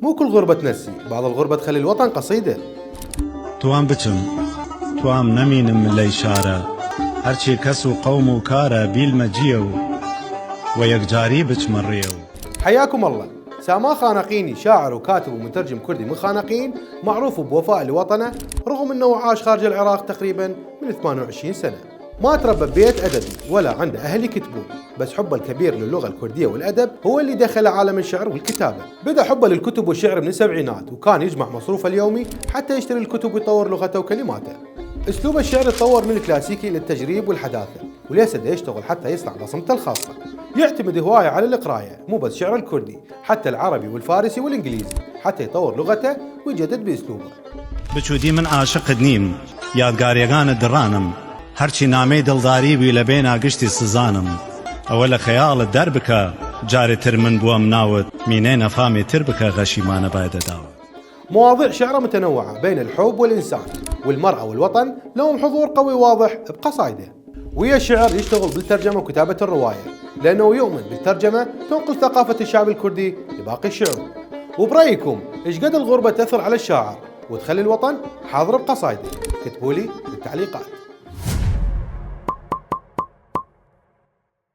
مو كل غربة تنسي، بعض الغربة تخلي الوطن قصيدة. توام بچم توام نمينم لي شارة هرچي كسو قوم كارة بالمجيو ويكجاري بچمريو. حياكم الله. ساما خانقيني شاعر وكاتب ومترجم كردي من خانقين، معروف بوفاء لوطنه رغم انه عاش خارج العراق تقريبا من 28 سنة. ما تربى ببيت أدبي ولا عنده أهل يكتبون، بس حبه الكبير للغة الكردية والأدب هو اللي دخل عالم الشعر والكتابة. بدأ حبه للكتب والشعر من السبعينات، وكان يجمع مصروفه اليومي حتى يشتري الكتب ويطور لغته وكلماته. أسلوب الشعر تطور من الكلاسيكي للتجريب والحداثة، وليس يشتغل حتى يصنع بصمته الخاصة. يعتمد هواية على القراية، مو بس شعر الكردي، حتى العربي والفارسي والإنجليزي، حتى يطور لغته ويجدد بأسلوبه. بچودی من عاشق نیم یادگاریگان درانم هرچی نامی دلداری بی لبینا گشتی سزانم اول خیال دربکا جاری تر من بوام ناود مینه نفامی تربکا غشیمان باید داود. مواضيع شعره متنوعة بين الحب والإنسان والمرأة والوطن، لهم حضور قوي واضح بقصائده. ويا الشعر يشتغل بالترجمة وكتابة الرواية، لأنه يؤمن بالترجمة تنقل ثقافة الشعب الكردي لباقي الشعوب. وبرأيكم إيش قد الغربة تأثر على الشاعر وتخلي الوطن حاضر بقصائده؟ كتبوا لي بالتعليقات.